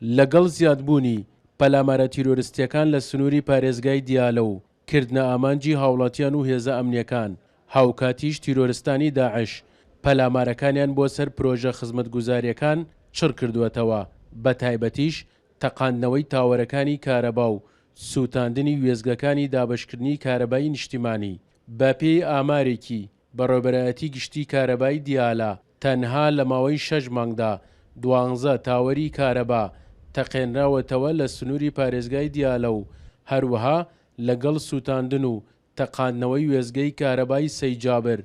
لەگەڵ زیادبوونی پەلامارە تیرۆرستییەکان لە سنووری پارێزگای دیالە و کردنە ئامانجی هاوڵاتیان و هێزە ئەمنییەکان، هاوکاتیش تیرۆرستانی داعش پەلامارەکانیان بۆ سەر پرۆژە خزمەتگوزارییەکان چڕکردووەتەوە، بەتایبەتیش تەقاندنەوەی تاوەرەکانی کارەبا و سووتاندنی وێستگەکانی دابەشکردنی کارەبای نیشتیمانی. بەپێی ئامارێکی بەڕێوبەرایەتی گشتی کارەبای دیالە، تەنها لە ماوەی شەش مانگدا دوانزە تاوەری کارەبا تەقێنراوەتەوە لە سنووری پارێزگای دیالە و هەروەها لەگەڵ سووتاندن و تەقاندنەوەی وێستگەی کارەبای سەیجابر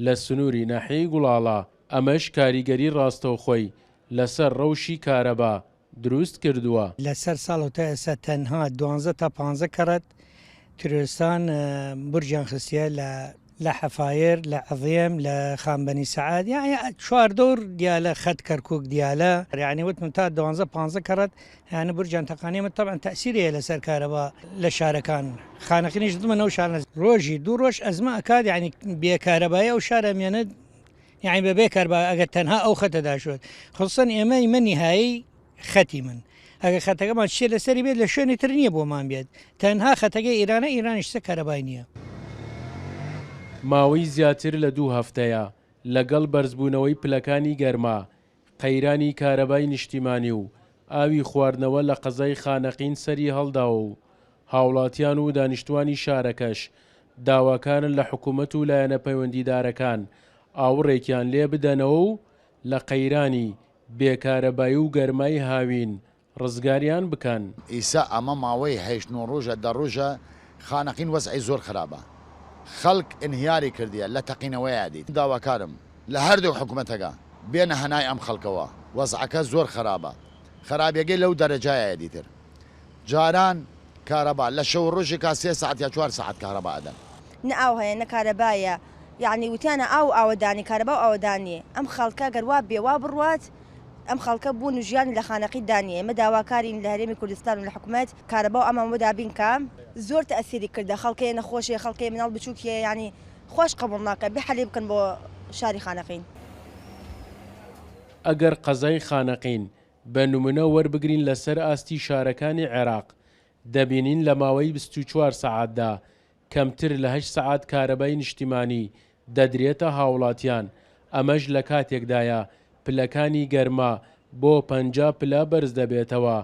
لە سنووری ناحیەی گوڵاڵە، ئەمەش کاریگەری ڕاستەوخۆی لەسەر ڕەوشی کارەبا دروست کردووە. لە سەر ساڵەوە تا ئێستا تەنها دوانزە تا پانزە کەڕەت تیرۆرستان بورجیان خستیە لە لە حەفایر لە عزێم لە خان بەنی سەعد یعنی چواردەور دیالە خەت کەرکوک دیالە یعنی وتم تا دوانزە پانزە کەڕەت یعنی بورجیان تەقانیە من تەبعەن تەئسیری هەیە لەسەر کارەبا لە شارەکان خانەقینیش دڵمە نەو شارە ڕۆژی دوو ڕۆژ ئەزمە ئەکات یعنی بێ کارەبایی ئەو شارە مێنێت یعنی بەبێ کاربا ئەگەر تەنها ئەو خەتە داشوێت خصوصا ئێمە من نهایی خەتی من ئەگەر خەتەکەمان چیە لەسەری بێت لە شوێنی تر نییە بۆمان بێت تەنها خەتەکەی ئیرانە ئیرانیش سە کارەبای نییە. ماوەی زیاتر لە دوو هەفتەیە لەگەڵ بەرزبوونەوەی پلەکانی گەرما، قەیرانی کارەبای نیشتیمانی و ئاوی خواردنەوە لە قەزای خانەقین سەری هەڵداوە و هاوڵاتیان و دانیشتوانی شارەکەش داواکارن لە حکومەت و لایەنە پەیوەندیدارەکان ئاوڕێکیان لێ بدەنەوە و لە قەیرانی بێ کارەبایی و گەرمای هاوین ڕزگاریان بکەن. ئیسە ئەمە ماوەی هەیشت نۆ ڕوژە دە ڕوژە خانەقین وەزعی زۆر خرابە خەڵک ئینهیاری کردیە لە تەقینەوەیا دیت داواکارم لە هەردوگ حکومەتەگە بێنە هەنای ئەم خەڵکەوە وەزعەکە زۆر خەرابە خەرابیەگەی لەو دەرەجایە دیتر جاران کارەبا لە شەو ڕوژێکا سێ سەعات یا چوار سەعات کەهرەبا ئەدەن. نە ئاو هەیە نە کارەبایە یەعنی وتیانە ئاو و ئاوەدانی کارەبا و ئاوەدانی ئەم خەڵکە گەر وا بێ وا بڕوات ئەم خەڵکە بوون و ژیانی لە خانەقین دا نیە ئێمە داواکارین لە هەرێمی کوردستان و لە حکومەت کارەبا و ئامان بۆ دابین کا زۆر تەئسیری کردە خەڵکێ نەخۆشێ خەڵکێ مناڵ بچوکیە یەعنی خواش قبوڵ ناکا بێ حەلی بکەن بۆ شاری خانەقین. ئەگەر قەزای خانەقین بە نمونە وەربگرین لەسەر ئاستی شارەکانی عێراق، دەبینین لە ماوەی 24 سەعاتدا کەمتر لە هەشت سەعات کارەبای نیشتیمانی دەدرێتە هاوڵاتیان، ئەمەش لە کاتێکدایە پلەکانی گەرما بۆ 50 پلە بەرزدەبێتەوە،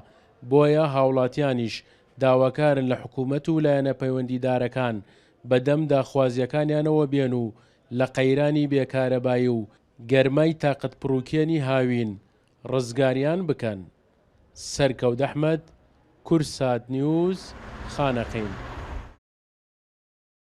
بۆیە هاوڵاتیانیش داواکارن لە حکومەت و لایەنە پەیوەندیدارەکان بەدەم داخوازییەکانیانەوە بێن و لە قەیرانی بێ کارەبایی و گەرمای تاقەتپڕوکێنی هاوین ڕزگاریان بکەن. سەرکەوت ئەحمەد، کوردسات نیوز، خانەقین.